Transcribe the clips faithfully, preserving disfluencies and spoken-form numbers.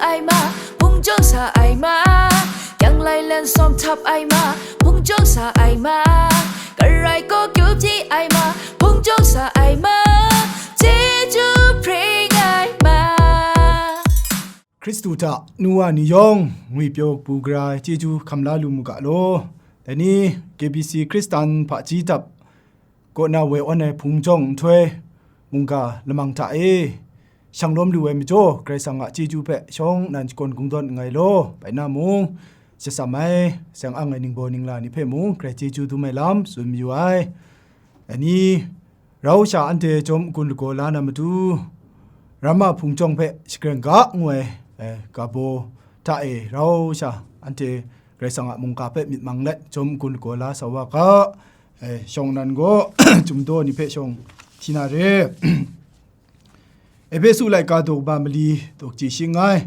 Ai ma, hpung jawng sa ai ma, yang lai lan sawm htap ai ma, hpung jawng sa ai ma, karai kaw kyu hpyi ai ma, hpung jawng sa ai ma, chyeju hpring ai ma. Hkristu hta nu wa ni yawng, ngwipyaw kabu gara ai chyeju hkam la lu mu ga law. Dai ni, K B C Hkristan hpaji dap kaw na woi awn ai hpung jawng nhtoi, mungga lamang hta e, shang lawm lu ai majaw, Karai Kasang a chyeju hpe shawng nnan shakawn kungdawn nngai law, bai na mung, shatsam ai, seng ang ai ningbaw ningla ni hpe mung, Karai chyeju dum ai lam tsun mayu ai. Dai ni, rau sha anhte jawm n-gun lagaw la na matu, ramma hpung jawng hpe shagreng ga ngu ai, eh, ga baw hta e rau sha anhte Karai Kasang a mungga hpe myit mang let jawm n-gun lagaw la sa wa ga, eh, shawng nnan gaw, Chyum daw ni hpe shawng hti na re. Ehpesu laika daw kaba mali daw kaji shi nngai.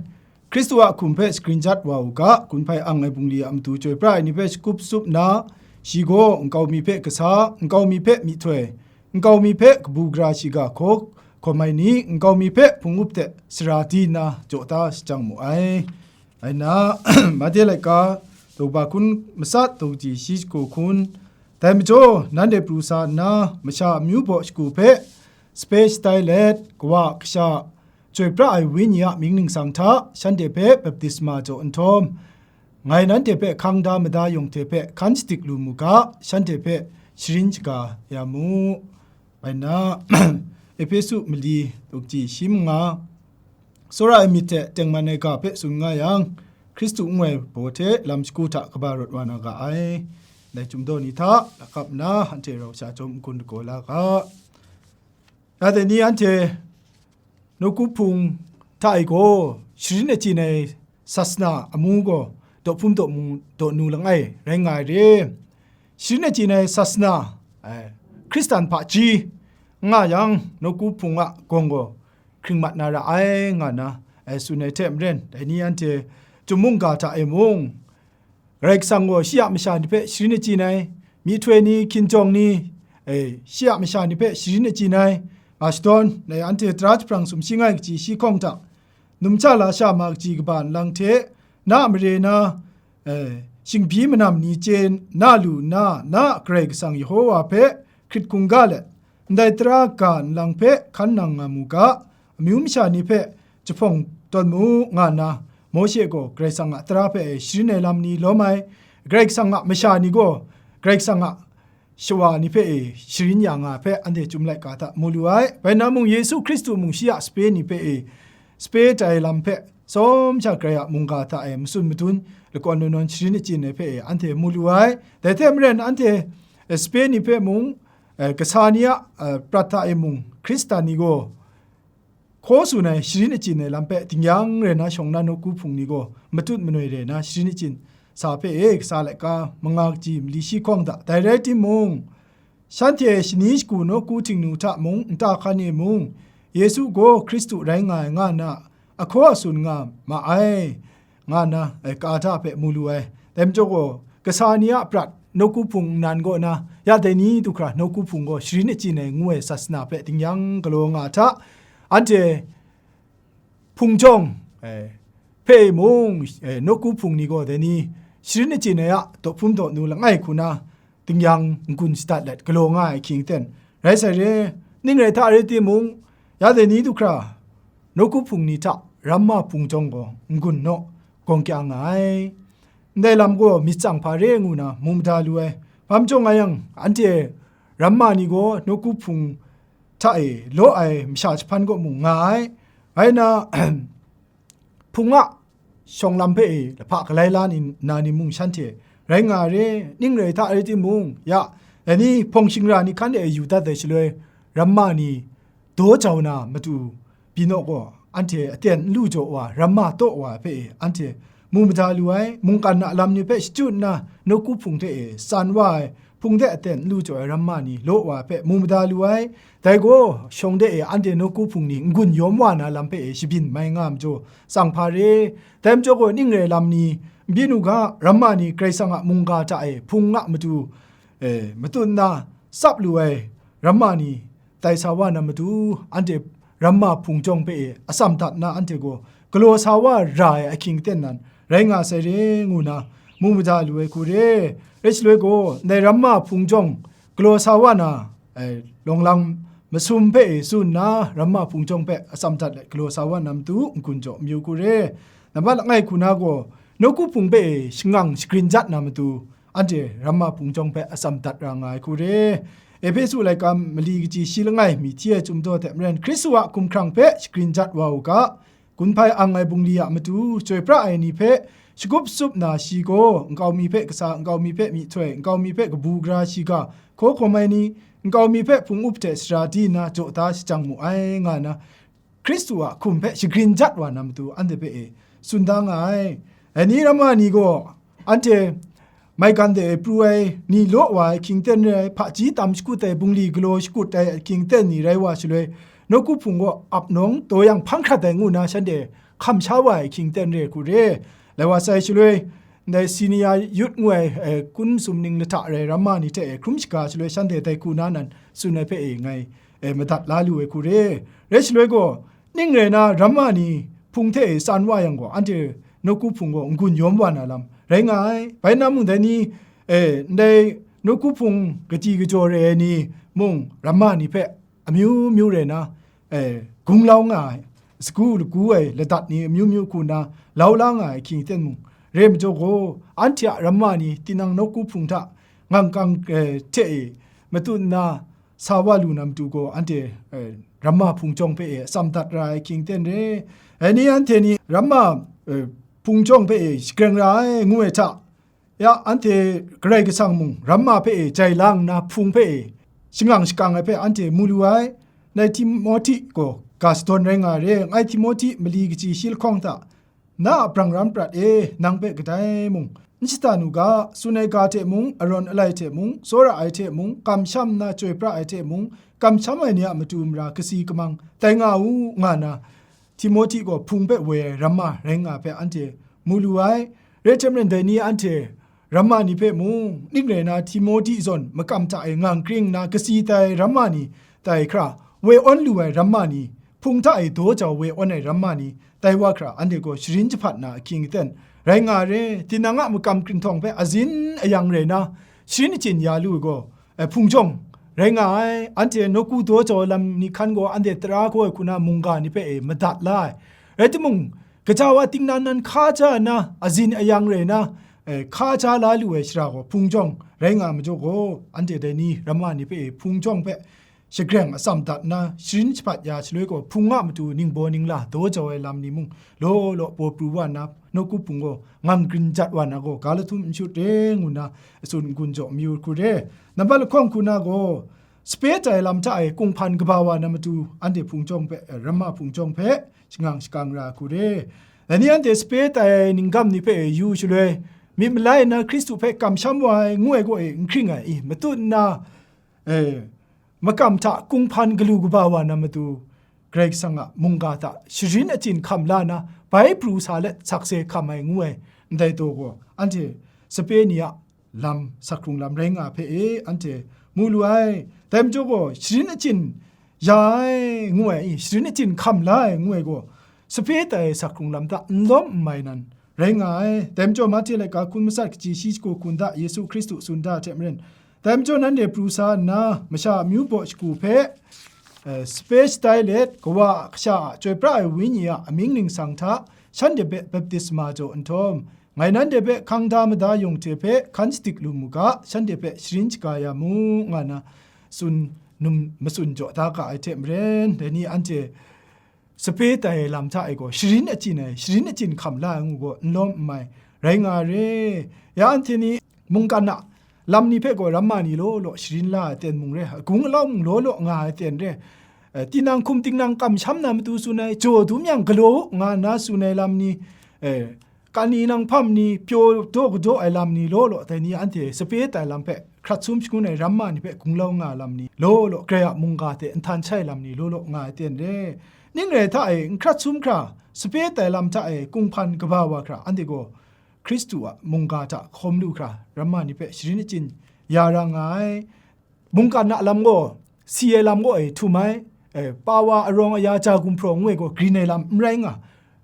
Hkristu a hkum hpe shagrin jat wa u ga, gun hpai ang ai bungli a matu chyoi pra ai ni hpe shakup tsup nna, shi gaw nkau mi hpe kasa, nkau mi hpe myihtoi, nkau mi hpe kabu gara shiga hkaw hkawm ai ni, nkau mi hpe hpung up de sara di nna jaw da shajang mu ai. Rai nna, Made laika daw kaba hkun matsat daw kaji shi shagu hkun, dai majaw, nanhte pru sa nna, masha amyu baw shagu hpe sape shatai let, Kawa Kasha, Chyoi pra ai Wenyi a mying ningsang hta shanhte hpe baptisma jaw nhtawm, ngai nanhte hpe hkang da mada yawng hte hpe hkan shadik lu mu ga, shanhte hpe sharin shaga ya mu. Bai nna, Ehpesu mali daw kaji shi manga, tsawra ai myit hte tengman ai ga hpe tsun nga yang, Hkristu ngu ai baw hte lam shagu hta kaba rawt wa na ga ai. Dai Chyum daw ni hta lakap nna, anhte rau sha jawm n-gun lagaw la ga. Ya dai ni anhte nawku hpung hta e gaw sharin achyin ai sasana amu gaw daw hpum daw mu, daw nu langai rai nga ai re. Sharin achyin ai sasana, ai, Hkristan hpaji n nga yang, nawku hpung a gawng gaw hkring mat na ra ai, nga nna, ai, tsun ai hte maren, dai ni anhte Chyum mungga hta e mung, Karai Kasang gaw shi a masha ni hpe sharin achyin ai, myihtoi ni, hkinjawng ni, e, shi a masha ni hpe sharin achyin ai, nga shadawn, dai anhte tara jahprang sumshi ai kaji shi hkawng hta, numsha lasha ma kaji kaba nlang hte, na a mare na, e, shingbyi manam ni chye na lu nna, na a Karai Kasang Yehova hpe hkrit hkungga let, ndai tara ga nlang hpe hkan nang nga mu ga, amyu masha ni hpe jahpawng tawn mu, nga nna, Mawshe gaw Karai Kasang a tara hpe e sharin ai lam ni lawm ai, Karai Kasang a masha ni gaw Karai Kasang a shawa ni hpe e sharin ya nga ai hpe anhte Chyum laika hta mu lu ai. Bai nna mung, Yesu Hkristu mung shi a sape ni hpe e sape tai lam hpe tsawm sha Karai a mungga hta e matsun madun lakawn nawn nawn sharin achyin ai hpe e anhte mu lu ai. Dai hte maren, anhte, e, sape ni hpe mung, e, kasa ni a, e, prat hta e mung, Hkristan ni gaw, hkaw tsun ai sharin achyin ai lam hpe dingyang rai na shawng na nawku hpung ni gaw matut manoi rai na sharin achyin sa hpe e, Kasa laika manga kaji mali shi hkawng hta, dai rai timung, shanhte shani shagu nawku Htingnu hta mung, nta hkan e mung, Yesu gaw Hkristu rai nga ai, nga nna ahkaw atsun nga ma ai, nga nna, e, ka hta hpe mu lu ai. Dai majaw gaw, kasa ni a prat nawku hpung nnan kaw na, ya dai ni du hkra nawku hpung gaw sharin achyin ai ngu ai sasana hpe dingyang galaw nga hta, anhte hpung jawng, e, hpe mung, e, nawku hpung ni gaw dai ni sharin achyin ai a daw hpum daw nu langai hku na, dingyang n-gun shadat let galaw nga ai ahkying ten rai sai re. Ning rai hta rai timung, ya dai ni du hkra nawku hpung ni hta ramma hpung jawng gaw n-gun naw gawng kya nga ai. Ndai lam gaw myit tsang hpa re ngu na mu mada lu ai. Hpa majaw nga yang, anhte ramma ni gaw nawku hpung hta e law ai masha jahpan kaw mung nga ai. Rai nna, hpung a shawng lam hpe e lahpa galai la ni, na ni mung shanhte rai nga ai re, ning rai hta rai timung, ya, dai ni hpawng shingra ni hkan de e yu dat ai shaloi, ramma ni daw jau na matu, Bino gaw anhte aten n lu jaw wa, ramma taw wa ai hpe e anhte mu mada lu ai, mungkan a lam ni hpe shachyu nna, nawku hpung hte e san wa ai, hpung de aten n lu jaw ai ramma ni law wa ai hpe mu mada lu ai. Dai gaw, shawng de e anhte nawku hpung ni n-gun yawm wa na lam hpe e shabyin mai nga majaw, tsang hpa re. Dai majaw gaw, ning rai lam ni, n byin u ga, ramma ni Karai Kasang a mungga hta e hpung a matu, e, matut nna tsap lu ai ramma ni, tai sa wa na matu, anhte ramma hpung jawng hpe e atsam dat nna, anhte gaw galaw sa wa ra ai ahkying aten nan rai nga sai re ngu na mu mada lu ai hku re. Rai shaloi gaw, ndai ramma hpung jawng galaw sa wa na, ai, lawng lang masum hpe e tsun nna, ramma hpung jawng hpe atsam dat let galaw sa wa na matu n-gun jaw mayu hku re. Nambat langai hku na gaw, nawku hpung hpe e shangang shagrin jat na matu, anhte ramma hpung jawng hpe atsam dat ra nga ai hku re. Ehpesu laika mali kaji shi langai mi hti ai chyum daw hte maren, Hkristu a hkumhkrang hpe shagrin jat wa u ga, gun hpai ang ai bungli a matu, chyoi pra ai ni hpe shagup tsup na shi gaw, nkau mi hpe kasa, nkau mi hpe myihtoi, nkau mi hpe kabu gara shiga hkaw hkawm ai ni, nkau mi hpe hpung up hte sara di nna jaw da shajang mu ai, nga na, Hkristu a hkum hpe shagrin jat wa na matu, anhte hpe e tsun da nga ai. Dai ni ramma ni gaw, anhte maigan de pru ai ni law wa ai ahkying aten re ai, hpaji tam shakut ai, bungli galaw shakut ai ahkying aten ni rai wa shaloi, nawku hpung gaw ap nawng taw yang hpang hkrat ai ngu na shanhte hkam sha wa ai ahkying aten re hku re. Lai wa sai shaloi, ndai Sinia Yut ngu ai, eh, kun masum ning lahta rai ramma ni hte e hkrum shaga shaloi, shanhte dai hku na nan tsun ai hpe e ngai, eh, madat la lu ai hku re. Rai shaloi gaw, ning rai na, ramma ni hpung hte e tsan wa yang gaw, anhte nawku hpung gaw n-gun yawm wa na lam rai nga ai. Bai nna mung, dai ni, e, ndai nawku hpung kachyi kachyaw re ai ni mung, ramma ni hpe amyu myu rai na, e, gunglau nga ai, sagu lagu ai ladat ni amyu myu hku nna lau la nga ai ahkying aten mung re majaw gaw, anhte a ramma ni tinang nawku hpung hta ngang kang, e, hte e matut nna, sa wa lu na matu gaw, anhte, eh, ramma hpung jawng hpe e atsam dat ra ai ahkying aten re. Dai ni anhte ni ramma, eh, hpung jawng hpe e shagreng ra ai ngu ai hta, ya, anhte Karai Kasang mung ramma hpe e jai lang nna hpung hpe e shangang shakang ai hpe anhte mu lu ai. Ngai Timohti gaw ga shadawn rai nga re. Ngai Timohti mali kaji shi lahkawng hta, na a brang ram prat e, nang hpe kadai mung n shatan u ga, tsun ai ga hte mung, arawn alai hte mung, tsawra ai hte mung, kamsham nna chyoi pra ai hte mung, kamsham ai ni a matu mara kasi kamang tai nga u, nga na, Timohti gaw hpung hpe woi ai ramma rai nga hpe anhte mu lu ai. Rai hte maren, dai ni anhte ramma ni hpe mung, ning rai na, Timohti zawn makam hta e ngang kring nna kasi tai ai ramma ni tai hkra, woi awn lu ai ramma ni, hpung hta e daw jau woi awn ai ramma ni, tai wa hkra, anhte gaw sharin jahpat na ahkying aten rai nga ai re. Tinang a makam krinhtawng hpe azin ayang rai na, sharin achyin ya lu ai gaw, eh, hpung jawng rai nga ai. Anhte nawku daw jau ai lam ni hkan gaw, anhte tara kau ai hku na mungga ni hpe e madat la ai. Rai timung, gaja wa tingnan nan hka ja nna, azin ayang rai na, eh, hka ja la lu ai shara gaw hpung jawng rai nga ai majaw gaw, anhte dai ni ramma ni hpe e hpung jawng hpe shagreng atsam dat nna, sharin jahpat ya shaloi gaw, hpung a matu ningbaw ningla daw jau ai lam ni mung, law law paw pru wa nna, nawku hpung gaw ngang grin jat wa na gaw, ga lahtum n shut re, ngu nna, atsun n-gun jaw mayu hku re. Nambat lahkawng hku na gaw, sape tai lam hta e kunghpan kaba wa na matu, anhte hpung jawng hpe, ramma hpung jawng hpe shangang shakang ra hku re. Dai ni anhte sape tai ai ninggam ni hpe yu shaloi, myit malai nna Hkristu hpe kamsham wa ai, ngu ai gaw e n hkring ai, i, matut nna, e, makam hta kunghpan galu kaba wa na matu, Karai Kasang a mungga hta sharin achyin hkam la na, bai pru sa let sakse hkam ai ngu ai, ndai daw gaw, anhte sape ni a lam, sak hkrung lam rai nga hpe e, anhte mu lu ai. Dai majaw gaw, sharin achyin ya ai ngu ai, i, sharin achyin hkam la ai ngu ai gaw, sape tai ai sak hkrung lam hta n lawm n mai nan, rai nga ai. Dai majaw, Mahte laika hkun matsat kaji shi shagu hkun hta Yesu Hkristu tsun da ai hte maren, dai majaw nanhte pru sa nna, masha amyu baw shagu hpe, eh, sape shatai let, Kawa a Kasha a Chyoi pra ai Wenyi a amying ningsang hta shanhte hpe baptisma jaw nhtawm, ngai nanhte hpe hkang da mada yawng hte hpe hkan shadik lu mu ga, shanhte hpe sharin shaga ya mu, nga na tsun num, matsun jaw da ga ai hte maren, dai ni anhte sape tai ai lam hta e gaw, sharin achyin ai, sharin achyin hkam la ai ngu gaw, n lawm n mai rai nga ai re. Ya anhte ni mungkan a lam ni hpe gaw, ramma ni law law sharin la ai aten mung re, agung alau mung law law nga ai aten re, eh, tinang hkum tinang kamsham na matu tsun ai, jaw dum yang galaw u, nga nna tsun ai lam ni, eh, kani nang hpam ni, pyaw daw kadaw ai lam ni law law, dai ni anhte sape tai lam hpe hkrat sum shangun ai ramma ni hpe gunglau nga ai lam ni law law, Karai a mungga hte nhtan shai lam ni law law nga ai aten re. Ning rai hta e, n hkrat sum hkra, sape tai lam hta e kunghpan kaba wa hkra, anhte gaw Hkristu a mungga hta hkawm lu hkra, ramma ni hpe sharin achyin ya ra nga ai. Mungkan a lam gaw, si ai lam gaw e htum ai, e, pa wa arawng aya ja gumhpraw ngu ai gaw grin ai lam n rai nga,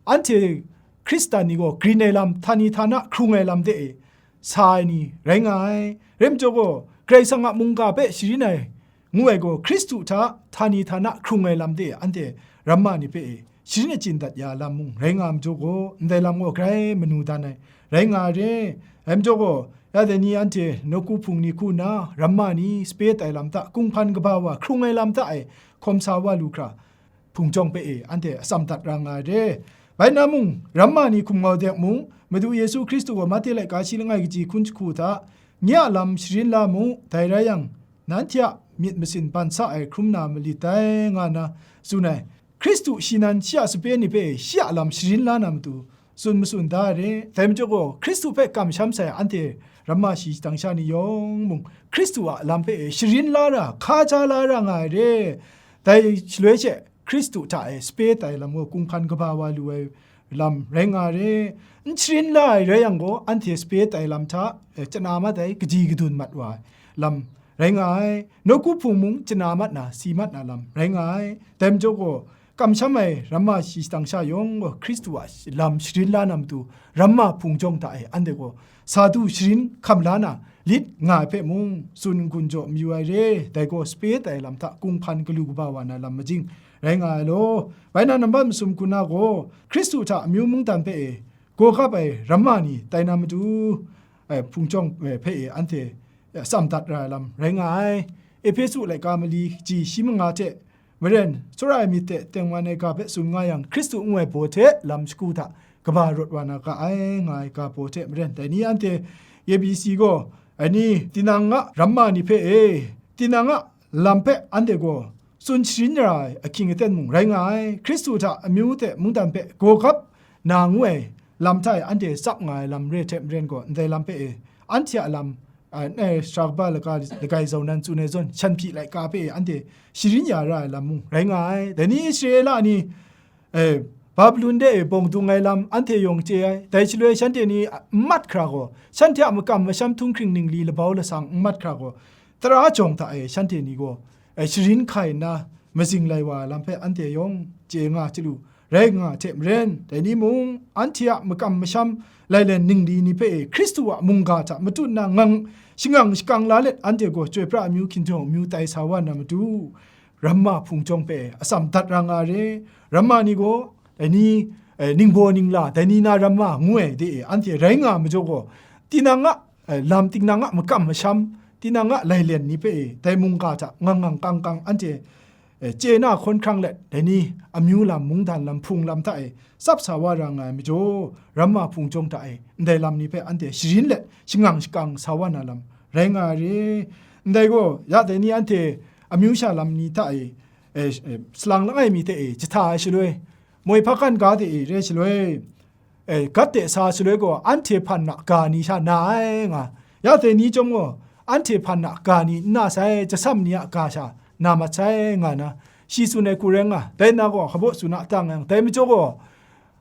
anhte Hkristan ni gaw grin ai lam, htani htana hkrung ai lam de e sa ai ni rai nga ai. Rai majaw gaw, Karai Kasang a mungga hpe sharin ai ngu ai gaw, Hkristu hta htani htana hkrung ai lam de anhte ramma ni hpe e sharin achyin dat ya lam mung rai nga ai majaw gaw, ndai lam gaw grai manu dan ai rai nga ai re. Rai majaw gaw, ya dai ni anhte nawku hpung ni hku nna, ramma ni sape tai lam hta, kung hpan kaba wa hkrung ai lam hta e hkawm sa wa lu hkra, hpung jawng hpe e anhte atsam dat ra nga ai re. Bai nna mung, ramma ni hkum ngau dek mung, Madu Yesu Hkristu gaw Mate laika shi langai kaji hkun jahku hta, "Nye a lam sharin la mu, dai rai yang, nanhte a myit masin ban sa ai hkrum na malit dai," nga nna tsun ai. Hkristu shi nan shi a sape ni hpe shi a lam sharin la na matu tsun matsun da ai re. Dai majaw gaw, Hkristu hpe kamsham sai anhte ramma shi shadang sha ni yawng mung, Hkristu a lam hpe sharin la ra, hka ja la ra nga ai re. Dai shaloi she, Hkristu hta e sape tai lam gaw, kung hpan kaba wa lu ai lam rai nga ai re. N sharin la ai rai yang gaw, anhte sape tai lam hta, eh, chana mat ai, kaji kadun mat wa ai lam rai nga ai. Nawku hpung mung chana mat na, si mat na lam rai nga ai. Dai majaw gaw, kamsham ai ramma shi shadang sha yawng gaw, Hkristu a lam sharin la na matu, ramma hpung jawng hta e anhte gaw sa du sharin hkam la na lit nga ai hpe mung, tsun n-gun jaw mayu ai re. Dai gaw sape tai lam hta kung hpan galu kaba wa na lam majing rai nga ai law. Bai na, nambat masum hku na gaw, Hkristu hta amyu mungdan hpe e gaw gap ai ramma ni tai na matu, eh, hpung jawng, eh, hpe e anhte, eh, tsam dat ra ai lam rai nga ai. Ehpesu laika mali kaji shi manga hte maren, tsawra ai myit hte tengman ai ga hpe tsun nga yang, Hkristu ngu ai baw hte lam shagu hta kaba rawt wa na ga ai, nga ai ga baw hte maren, dai ni anhte A B C gaw, ai ni, tinang a ramma ni hpe e, tinang a lam hpe anhte gaw tsun sharin ra ai ahkying aten mung rai nga ai. Hkristu hta amyu hte mungdan hpe gaw gap na ngu ai lam hta e anhte tsap nga ai lam re ai hte maren gaw, ndai lam hpe e anhte a lam, a, n-, e, sara kaba laga, lagai zau nan tsun ai zawn, shan hpyi laika hpe e anhte sharin ya ra ai lam mung rai nga ai. Dai ni Israela ni, e, Babilon de e bawng dung ai lam anhte yawng chye ai. Dai shaloi shanhte ni n mat hkra gaw, shanhte a makam masham htunghkring ningli labau lasang n mat hkra gaw, tara jawng hta e shanhte ni gaw, e, sharin hkai nna mazing lai wa ai lam hpe anhte yawng chye nga chyalu rai nga hte maren, dai ni mung, anhte a makam masham lailen ningli ni hpe e Hkristu a mungga hta matut nna ngang shangang shakang la let, anhte gaw chyoi pra amyu hkinjawng amyu tai sa wa na matu, ramma hpung jawng hpe atsam dat ra nga ai re. Ramma ni gaw, dai ni, eh, ningbaw ningla, dai ni na ramma ngu ai de e, anhte rai nga ai majaw gaw, tinang a, eh, lam, tinang a makam masham, tinang a lailen ni hpe e, dai mungga hta ngang ngang kang kang anhte, eh, chye na hkawn hkrang let, dai ni amyu lam, mungdan lam, hpung lam hta e tsap sa wa ra nga ai majaw, ramma hpung jawng hta e ndai lam ni hpe anhte sharin let shangang shakang sa wa na lam rai nga ai re. Ndai gaw, ya dai ni anhte amyu sha lam ni hta e, e, e, salang langai mi hte e jahta ai shaloi, moi hpakan ga hte e re shaloi, e, gat de sa shaloi gaw, anhte hpan na ga ni sha na ai nga, ya dai ni chyawm gaw, anhte hpan na ga ni n na sai, jasam ni a ga sha na mat sai nga na, shi tsun ai hku rai nga, dai na gaw, hkabaw tsun a tang yang, dai majaw gaw,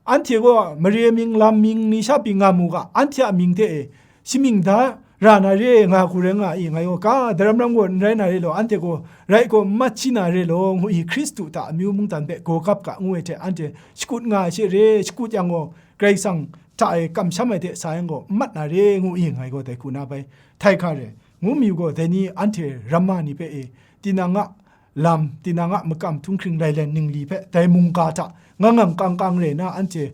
anhte gaw mare mying lam mying ni sha pyi nga mu ga, anhte a mying hte e shamying da ra na re nga hku rai nga i, ngai gaw ga daram ram gaw n rai na re law, anhte gaw rai gaw n mat shi na re law, ngu i, Hkristu hta amyu mungdan hpe gaw gap ga ngu ai hte anhte shakut nga ai she re, shakut yang gaw, Karai Kasang hta e kamsham ai hte sa yang gaw, n mat na re, ngu i, ngai gaw dai hku na bai htai hka re, ngu mayu gaw, dai ni anhte ramma ni hpe e, tinang a lam, tinang a makam htunghkring lailen ningli hpe dai mungga hta ngang ngang kang kang re na, anhte,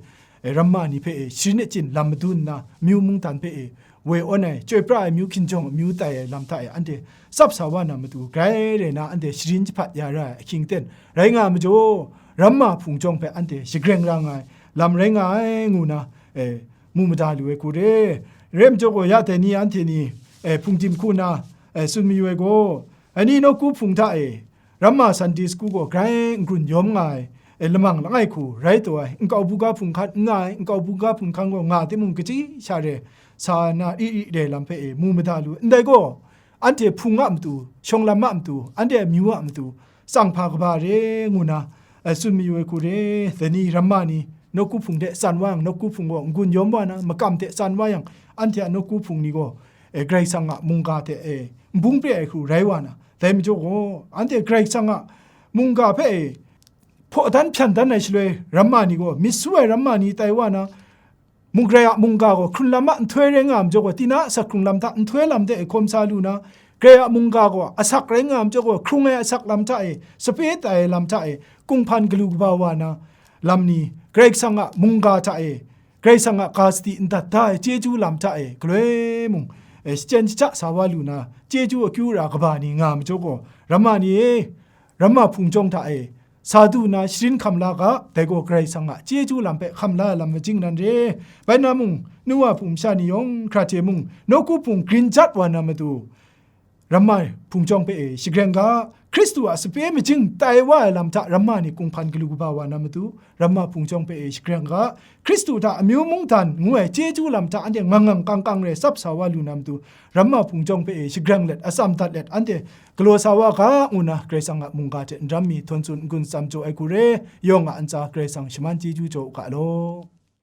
e, ramma ni hpe e sharin achyin lam madun nna, myu mungdan hpe e woi awn ai, chyoi pra ai myu hkinjawng amyu tai ai lam hta e anhte tsap sa wa na matu, grai re na anhte sharin jahpat ya ra ai ahkying aten rai nga ai majaw, ramma hpung jawng hpe anhte shagreng ra nga ai lam rai nga ai, ngu na, e, mu mada lu ai hku re. Re majaw gaw, ya dai ni anhte ni, e, hpungdim hku na, e, tsun mayu ai gaw, ai ni nawku hpung hta e, ramma Sunday school gaw grai n-gun yawm nga ai, e, lamang langai hku rai taw ai, nkau buga hpung hkan n nga ai, nkau buga hpung hkan gaw nga timung, kaji sha re sa na, ri ri re lam hpe e mu mada lu. Ndai gaw, anhte hpung a matu, shawng lam a matu, anhte amyu a matu, tsang hpa kaba re ngu na, e, tsun mayu ai hku re. Dai ni ramma ni nawku hpung hte tsan wa yang, nawku hpung gaw n-gun yawm wa na, makam hte tsan wa yang, anhte a nawku hpung ni gaw, e, Karai Kasang a mungga hte, e, n bung pre ai hku rai wa na, dai majaw gaw, anhte Karai Kasang a mungga hpe, e, hpaw dan hpyan dan ai shaloi, ramma ni gaw, myit su ai ramma ni tai wa na, mung, Karai a mungga gaw hkrun lam a nhtoi rai nga ai majaw gaw, tinang a asak hkrung lam hta nhtoi lam de e hkawm sa lu na, Karai a mungga gaw asak rai nga ai majaw gaw, hkrung ai asak lam hta e, sape tai ai lam hta e, kunghpan galu kaba wa na lam ni, Karai Kasang a mungga hta e, Karai Kasang a ga sadi ndat da ai chyeju lam hta e, galoi mung, e, shachyen shaja sa wa lu na, chyeju akyu ra kaba ni nga ai majaw gaw, ramma ni e, ramma hpung jawng hta e, sa du nna sharin hkam la ga, dai gaw Karai Kasang a chyeju lam hpe hkam la ai lam majing nan re. Bai na mung, nu wa hpung masha ni yawng hkra hte mung, nawku hpung grin jat wa na matu, ramma hpung jawng hpe e shagreng ga, Hkristu a sape majing tai wa ai lam hta ramma ni kunghpan galu kaba wa na matu, ramma hpung jawng hpe e shagreng ga, Hkristu hta amyu mungdan ngu ai chyeju lam hta anhte ngang ngang kang kang rai tsap sa wa lu na matu, ramma hpung jawng hpe e shagreng let, atsam dat let, anhte galaw sa wa ga, ngu na Karai Kasang a mungga hte n ram mi htawn tsun n-gun tsam jaw ai hku re, yawng a ntsa Karai Kasang shaman chyeju jaw u ga law.